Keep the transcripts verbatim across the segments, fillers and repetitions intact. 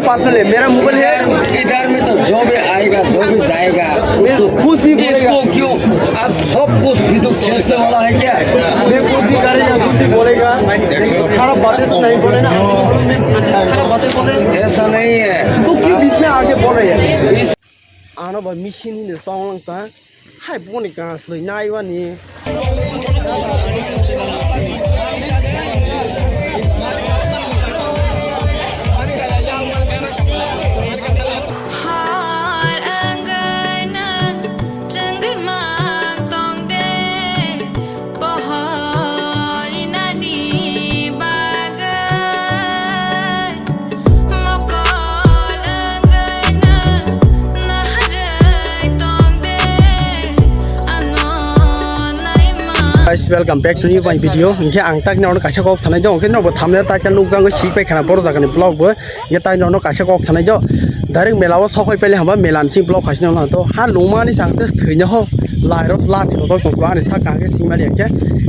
पर्सनल है, मेरा मोबाइल है। इधर में तो जो भी आएगा, जो भी जाएगा, मैं उसको कुछ भी बोलेगा। इसको क्यों? अब सब कुछ भी तो खींचने वाला है क्या? मैं कुछ भी करेगा, कुछ भी बोलेगा, लेकिन खराब बातें तो नहीं बोले ना। खराब बातें बोले। ऐसा नहीं है। तो क्यों बीच में आके बोल रहे हैं? इस Ano ba machine hino chonglang ta. Hai boni kasloi nai wani. Har angana changwi mang tong de, pohor nani bagwi. Guys, welcome back to new my video. Hingke ang tak nang kaisa kok sanai dong. Hingke nang bo thumbnail title nukjagwi sik pai khana borok jagani vlog bo. Hingke tai nang kaisa kok sanai do. Direct mela o sokoi pele hamba mela ni sing vlog khaisina nang to. Ha lungmani chang te thwina ho. Lai rok la thiro to ani sak kang ke sing mali hingke.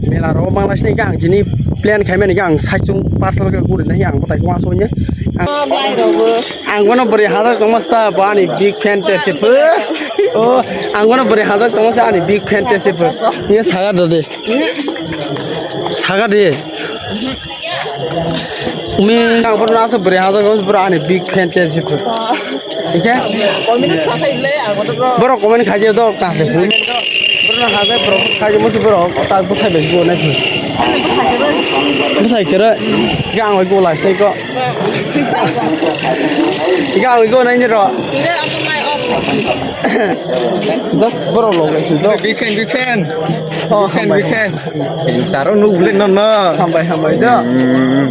Mela ro mangla sini ang jini plan khaimani ang saichung personal ke guri nahi ang botai ko asoi ne. Ang bono bwrwi hajak tongma sta bo ani big fan te se pho. O ang bono bwrwi hajak tongma sta ani big fan te se pho. Ye saga do de. Saga de. Umi ang bono aso bwrwi hajak tongma bro ani big fan te se pho. Ike? Comment khakhai le ang bono bro. Bro comment khai je do ka se pho. Bro na hajak bro khai je mo se bro ta bo khai be go na pho. Bwsai kere. Gang oi go lai sai ko. Gang oi go nai ni ro. Do boro lo ga si do. Big fan, big fan. Oh, big fan, hambai, big fan. Saro nuk bile no no. Hambai, hambai do. Hmm.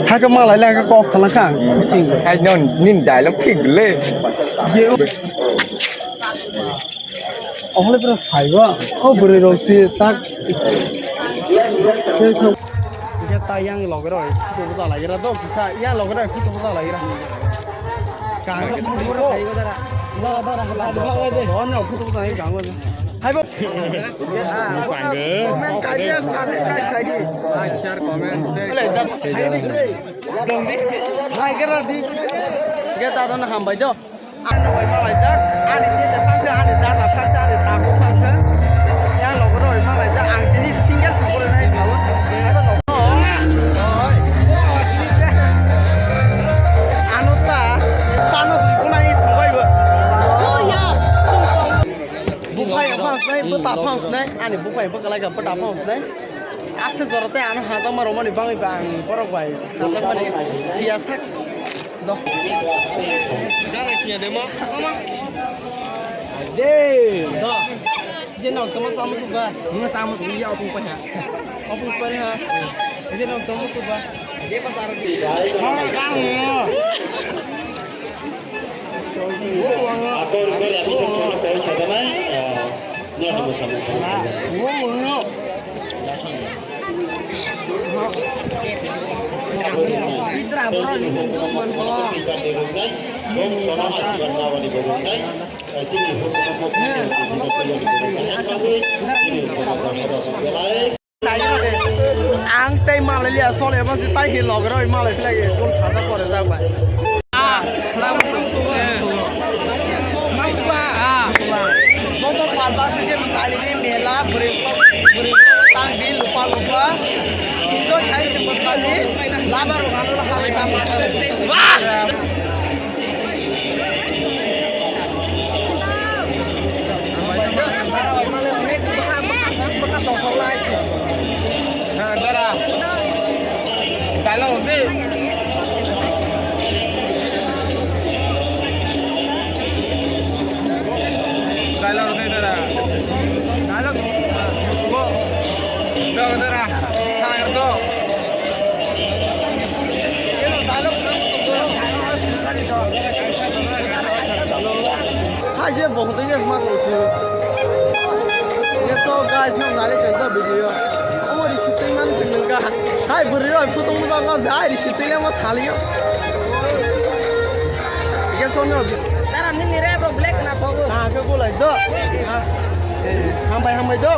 Hake malai le hake kok sana kang. Sing. Hai non nin dialogue thik bile. Ye. Ohle bro phaigo. O bwrwi rok si tak. Hingke ta yang loge rok photo bo dalai gira do kisa yang loge rok photo bo dalai gira. Kaham ke photo bo. Lo dara. Lo dara. Lo dara. Photo bo dalai kaham. Hai bo. Sangge. Comment khai di, subscribe khai di. Like, share, comment. Hai gira di. Ge ta don hambai do. Ang bai malaijak, ani tete phangsa, ani dada phangsa, ani tabu phangsa. Yang logo roi malaijak, ang tini single se bole nai sao. Ano ta, tano dui guna i sungbai bo. Buphai phangsa nai, buta phangsa nai, ani buphai bukalai ga buta phangsa nai. Aswk jora tei ano hajakma romani bangwi ba ang borok bai hajakmani phiya sak do. Dara siya de mo. De. Do. Je nok tamo samu suga. Mo samu suga ya opung pa ha. Opung pa ha. Je nok tamo suga. Je pasar. Mama kang. Akor kor episode kono koi sadanai. Nya to sama. Pitra bro ni dusman ko. Bom sona asiban nawani bom. Sini hukum hukum. Ang tei malai liya, sole ma si tai hi log roi malai phlai ye, gol khaja pore jak bai. Ah, joto pal ba se ke tali ni mela, bwrwi, bwrwi, tang di, lupa, lupa. Enjoy khai se bwsani, labar rok ano la halai ba ma. Hai je bo hotei je ma ko si. Ye to guys no nale kan to video. Omo ri shooting man sing nang ka. Hai bwrwi rok photo mo jang ma jai ri shooting ma sali yo. Ye so no. Taram ni nire bro black na thogo. Na ke ko lai do. Hambai hambai do.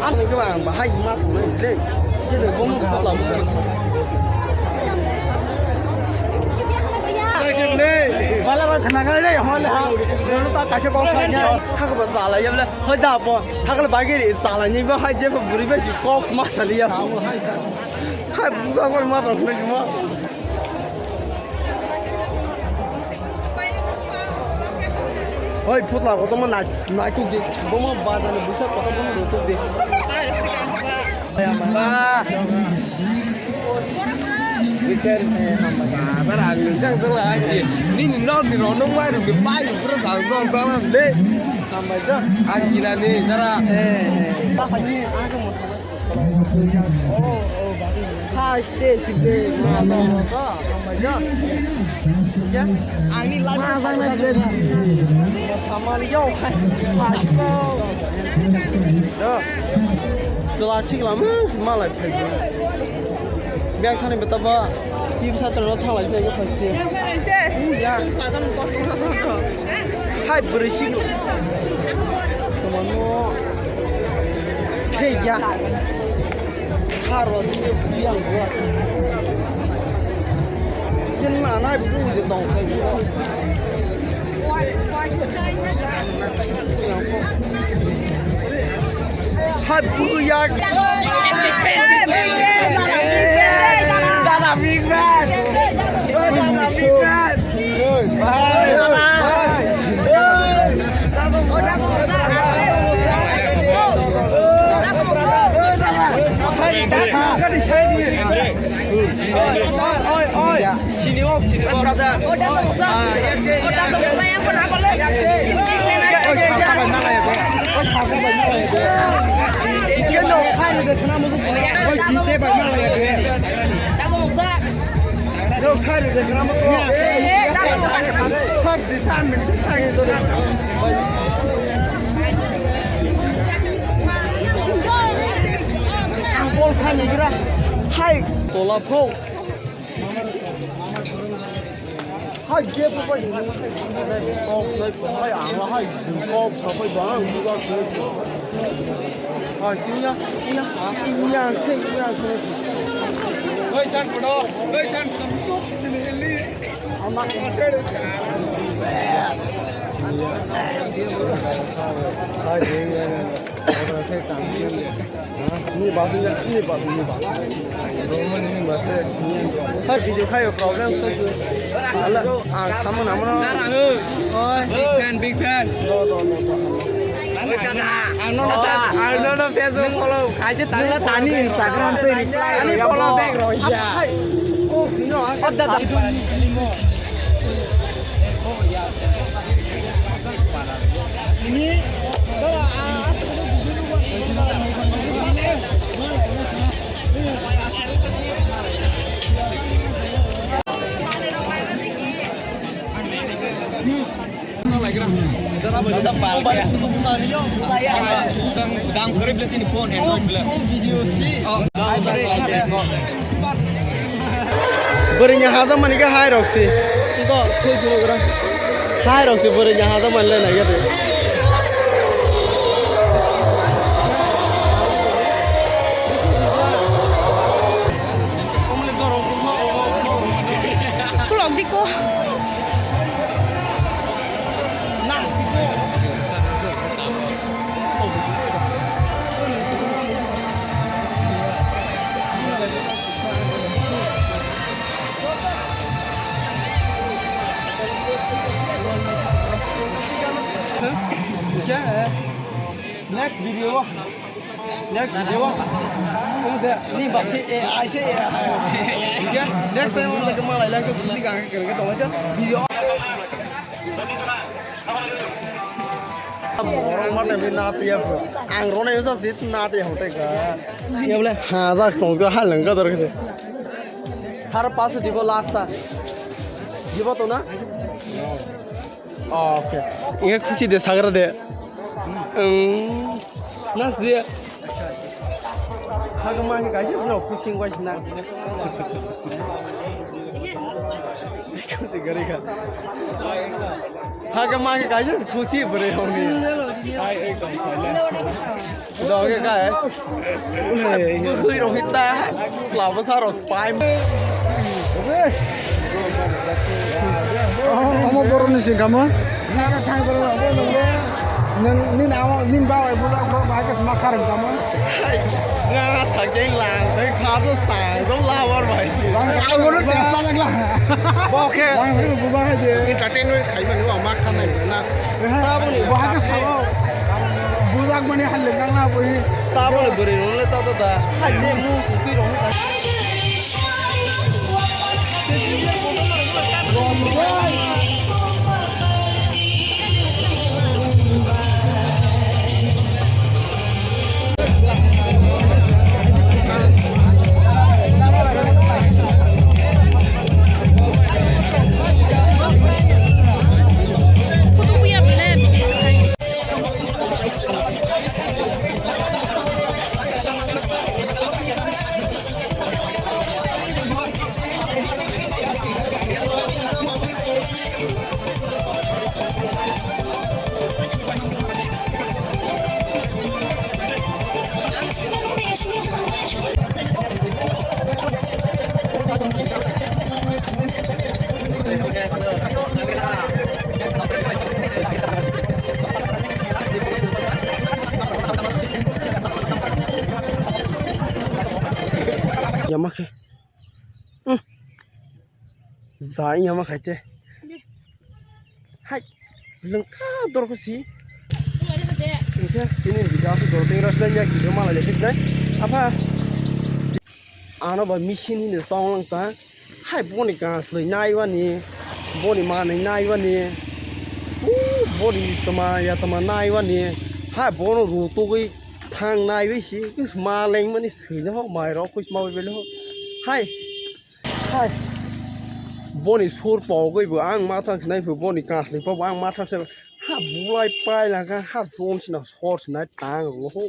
Ang ni ko ang bahai ma ko le. Ye bo mo ko la. Bala ba khana ga re hole ha. Nono ta kaisa kok kha ya. Kha ba sala ya bla. Hoi da bo. Hakal bagi ri sala ni ba hai je buri ba si kok ma sali ya. Hai busa ko ma ro khna ma. Hoi phutla ko to ma nai nai ku de. Bo ma ba da ni busa ko to bo ro to de. Ba. Weekend, eh, hambai. Ba, ba, ang nung jang jang lai, ang ji. Nini nok ni rong nung mai rung ni pai rung bro jang jang jang lang le. Hambai jang. Ang gila ni, jara. Eh, eh. Ba, ba, ni, ang ke mo. Oh, oh, ba, ba. Sa, stay, stay. Ma, ma, ma, ma. Hambai jang. Ya, ang ni live. Ma, jang na, jang. Sama ni, yo. Sela sik lama, malai. Biang thani beta ba, tip sa tano thalai se ko pasti. Ya. Hai beri sik. Tomano. Hey ya. Haro biang gua. Yen na na bu je tong khai. Hai buyak. Dada big man. Dada big man. Dada. Oi, oi, oi. Sini, oh, sini, oh. Brother. Oh, that's a, oh, that's a, Ang bol kha ni gira. Hai. Tola pho. Hai, je pho pai. Kok sai pho hai, ang la hai. Kok sa pai bang, buka sai pho. Hai, sini ya, sini ya. Sini ya, sini, sini, sini. Hoi, san photo. Hoi, san photo. Sini heli. Ama. Hai, je ya. Ni ba, ni ba, ni ba. Ni ba se. Har video khayo problem se. Ala, ah, saman amro. Oi. Big fan, big fan. Do, do, do, do. Oi, dada. Ano, dada. Ano, no, Facebook follow. Kaje tani. Nila tani Instagram te reply. Ani follow back ro ya. Hai. Oh, no, oh, dada. Dam kwrwi bwle chini phone Android bwle. Bwrwi ni hajak mani khe hai rok se. Iko thwi phuru gra. Hai rok se bwrwi ni hajak mani lai nai khe. Khulok di ko. Next video. Next video. Ni ba se A I se A I. Next time mo lagi malai lagi kusi gang ke ke tong video. Borok mata bi na tiya. Ang rona yusa sit na tiya hote ga. Ya bole ha ja tong ga ha lang ga dor ke. Sar paso dibo last ta. Dibo to na? Okay. Inge khusi de sagra de. Um, nas de. Haga ma kaisa no khusi wai sina. Khusi gari ka. Haga ma kaisa khusi bore honi. Doge ka. Ule. Bui rohita. Labo saro spy. Omo borok ni sing kamo. Nang nini ama nini bawa budak borok bahai ke sma kharang kamo. Nga sakeng lang tei kha to tang to labar bai si. Ang bono testa lagla. Bo khe entertainment khai mani bo ma khanai na. Taboni bo hake sao. Bujak mani halle nang na bo hi. Taboni bwrwi rok le tato da. Hai je mu sukui rok. Yama khe. Hmm. Ja, yama khaite. Hai. Lengkha dorkho si. Hingke tini biga asuk dorkho tei rosnai yak video malai lekhe sinai. Apha. Ano ba machine hino song lang ta. Hai boni kasloi naiwani, boni manwi naiwani, uh, boni toma ya toma naiwani, hai bono rutugwi thang naiwi si, kus ma lengmani swijak ho, mairok kus ma bebele ho. Hai, hai, boni sur pogwi bo ang ma thang sinai phu, boni kasloi pogwi ang ma thang sinai, ha bulai pai langkha, ha jon sina sor sinai tang rw ho.